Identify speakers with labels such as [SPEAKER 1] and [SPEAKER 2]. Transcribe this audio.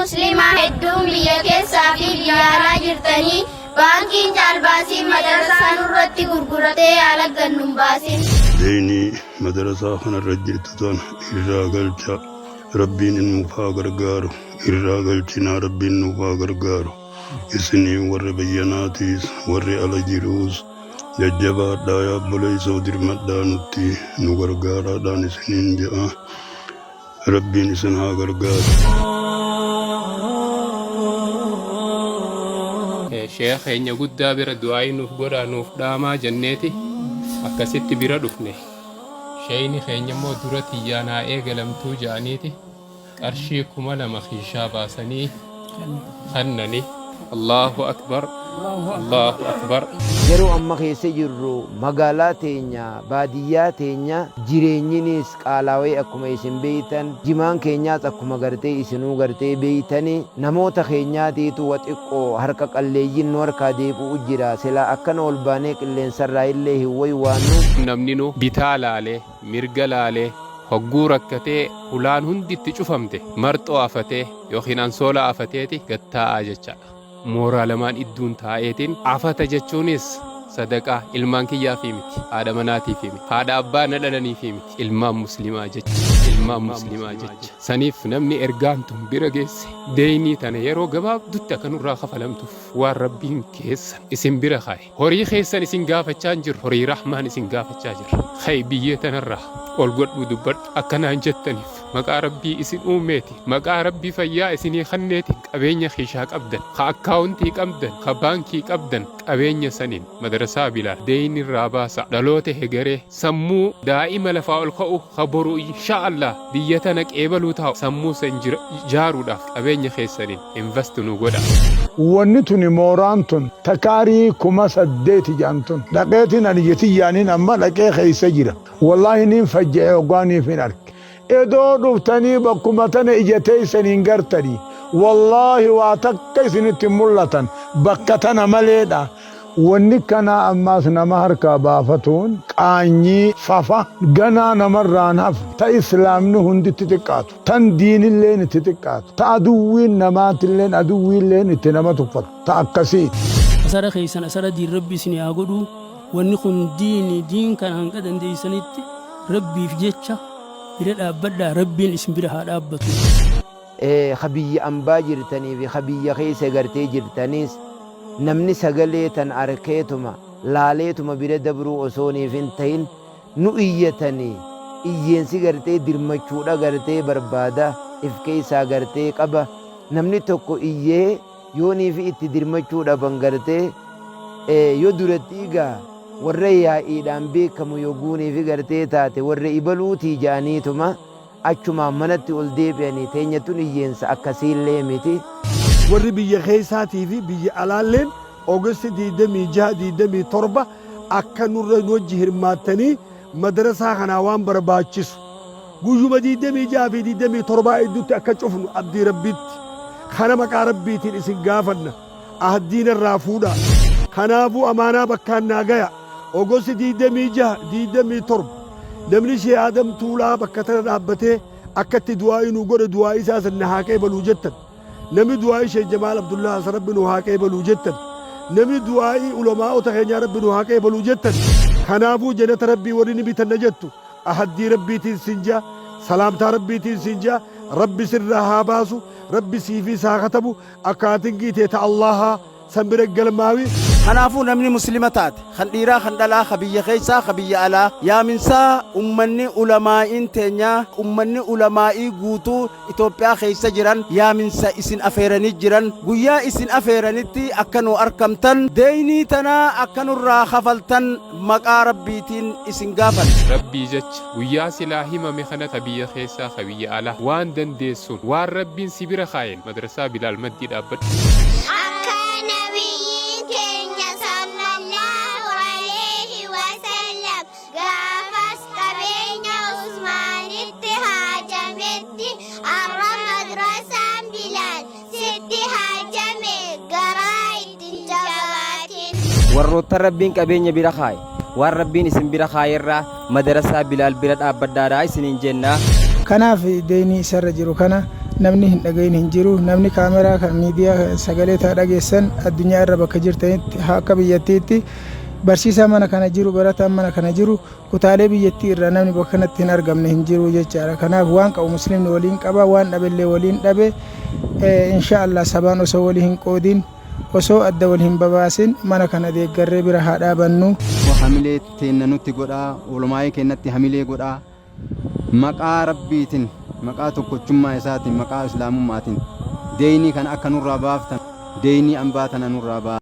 [SPEAKER 1] Muslimaa hedduun biyya keessaa fi biyya alaa jirtanii baankiin caalbaasii madrasaa nurratti gurguratee haala gad nun baasin.
[SPEAKER 2] Deeynii madarasaa kanarra jirtu tana irraa galchaa. Rabbiin nuuf haa gargaaru. Irraa galchinaa Rabbiin nuuf haa gargaaru. Isiniin warri biyyanaatiis warri ala jiruus jajjabaadhaa yaa obboleessoo dirmadhaa nutti nu gargaaraadhaan isiniin je'a. Rabbiin isin haa gargaaru.
[SPEAKER 3] Sheekh keenya guddaa bira du'aa'ii nuuf godhaa nuuf dhaamaa jenneeti akkasitti bira dhufne. Sheeyni keenya immoo dura tiyyaan haa eegalamtuu ja'aniiti qarshii 2000 kiishaa baasanii kannani. Allaahu Akbar Allaahu Akbar.
[SPEAKER 4] Yeroo amma keessa jirru magaalaa teenya baadiyyaa teenya jireenyiniis qaalaawee akkuma isin beeytan jimaan keenyaas akkuma gartee isinuu gartee beeytani namoota keenyaatiitu wa xiqqo harka qalleeyyiin nu harkaa deebi'u jira silaa akkana ol baanee qilleensarraa illee hin waywaannu.
[SPEAKER 3] Namninuu bitaa laalee mirga laalee hogguu rakkatee hulaan hundi itti cufamte marxoo afatee yookiin ansoolaa afateeti gad taa'aa jechaadha. Mooraa lamaan idduun taa'eetiin afata jechuunis sadaqaa ilmaan kiyyaafii miti, haadha manaatiifii miti, haadha abbaa na dhalaniifii miti, ilmaan muslimaa jecha, ilmaan muslimaa jecha. Saniif namni ergaan tun bira geesse deeynii tana yeroo gabaabdutti akka nurraa kafalamtuuf waan Rabbiin keessan isin bira kaaye. Horii keessan isin gaafachaa hin jirru, horii Rahmaan isin gaafachaa jirra. Ka'i biyyee tanarraa ol godhuu dubbadhu. Akka naan jettaniif maqaa Rabbii isin uumeetiin, maqaa Rabbii fayyaa isinii kanneetiin qabeenya kiishaa qabdan, ka akkaawuntii qabdan, ka baankii qabdan qabeenya saniin madrasaa Bilaal deeyni irraa baasaa. Dhaloota hegeree sammuu daa'ima lafaa ol ka'u ka boru inshaa Allah biyya tana qeebaluu taa'u sammuu san jaaruudhaaf qabeenya keessaniin invest nu godhaa.
[SPEAKER 5] Wonni tuni mooraan tun ta kaarii 8000 jedhan tun dhaqeetiin ani ija tiyyaanin amma dhaqee keessa jira. Wallaahi niin fajja'e hoggaaniifin arke. Edoo dhuftanii bakkuma tana ija teessaniin gartanii wallaahi waa takka isinitti hin mul'atan bakka tana maleedha. Wanni akkanaa ammaas nama harkaa baafatuun qaanyii, fafa, ganaa namarraa hin hafne, ta islaamni hundi itti xiqqaatu, tan diinilleen itti xiqqaatu, ta aduwwiin namaatilleen aduwwiilleen itti nama tuffatu, ta akkasiiti.
[SPEAKER 6] Asara keessan asara diin rabbi isinii haa godhu wanni kun diini diin kana hanga dandeessanitti rabbiif jecha bira dhaabbadhaa rabbiin isin bira haa dhaabbatu.
[SPEAKER 4] Ka biyya ambaa jirtanii fi ka biyya keessa gartee jirtaniis namni sagalee tan arkeetuma laaleetuma bira dabruu osooniif hin tahin nu iyyatanii iyyeensi gartee dirmachuudha gartee barbaada if keessaa gartee qaba namni tokko iyyee yooniifi itti dirmachuu dhaban gartee yo duratti egaa warra yaa'iidhaan beekamu yoguuniifi gartee taate warra ibaluutii ja'aniituma achumaan manatti ol deebi'anii teenya tun iyyeensa akkasiillee miti.
[SPEAKER 7] Warri biyya keessaatii fi biyya alaalleen August 26, 27 akka nurra nu wajji hirmaattanii madrasaa kanaa waan barbaachisu guyyuma 26 fi 27 iddutti akka cufnu abdii Rabbiitti kana maqaa Rabbiitiin isin gaafanna. Ahdii narraa fuudhaa. Kanaafuu amaanaa bakkaan naa gaya. August 26, 27 namni Shee Aadam Tuulaa bakka tana dhaabbatee akka itti du'aa'ii nuu godhe du'aa'ii isaa san na haa qeebaluu jettan. Namni du'aa'ii Sheekh Jamaal Abdullaa Hasan Rabbi nuu haa qeebaluu jettan. Namni du'aa'ii ulamaa'ota keenyaa Rabbi nuu haa qeebaluu jettan. Kanaafuu jannata Rabbii warri ni bitanna jettu ahaddii Rabbiitiin sin ja'a, salaamtaa Rabbiitiin sin ja'a, Rabbi sirraa haa baasu, Rabbi siifiis haa katabu, Akkaatingii tee ta Allaahaa san bira galmaawi.
[SPEAKER 8] Kanaafuu namni muslima taate, kan dhiiraa kan dhalaa, ka biyya keessaa ka biyya alaa, yaaminsaa ummanni ulamaa'iin teenya, ummanni ulamaa'ii guutuu Itoophiyaa keessa jiran yaaminsa isin afeeranii jiran, guyyaa isin afeeranitti akka nuu arkamtan, deeynii tana akka nurraa kafaltan maqaa Rabbiitiin isin gaafanna.
[SPEAKER 3] Rabbii jecha guyyaa silaa himame kana ka biyya keessaa ka biyya alaa waan dandeessuun waan Rabbiin si bira kaayeen Madrasaa Bilaal maddii dhaabbadhu.
[SPEAKER 1] Akka Nabiyyiin keenya sallallaahu aleeyhi wasallam gaafas qabeenya Usmaanitti haajametti arra madrasaan Bilaal sitti haajame garaa itti hin jabaatin.
[SPEAKER 9] Warroottan Rabbiin qabeenya bira kaaye, waan Rabbiin isin bira kaayerraa Madarasaa Bilaal bira dhaabbadhaadha isiniin jenna.
[SPEAKER 10] Kanaaf deeynii isarra jiru kana Namni hin dhagahin hin jiru. Namni kaameraa kan miidiyaa sagalee tana dhageessan addunyaa irra bakka jirtanitti akka biyyattiitti barsiisaa mana kana jiru, barataan mana kana jiru kutaalee biyyattii irraa namni bakka kanatti hin argamne hin jiru jechaadha. Kanaaf waan qabu muslimni waliin qaba, waan dhabellee waliin dhabe. Insha Allah sabaan osoo walii hin qoodin, osoo adda wal hin babaasin mana kana deeggarree bira haa dhaabannu.
[SPEAKER 9] Hamilee teenna nutti godhaa, ulumaa'ii keennatti hamilee godhaa. Maqaa Rabbiitin, maqaa tokkochummaa isaatiin, maqaa Islaamummaatiin deeynii kana akka nurraa baaftan, deeynii ambaa tana nurraa baa.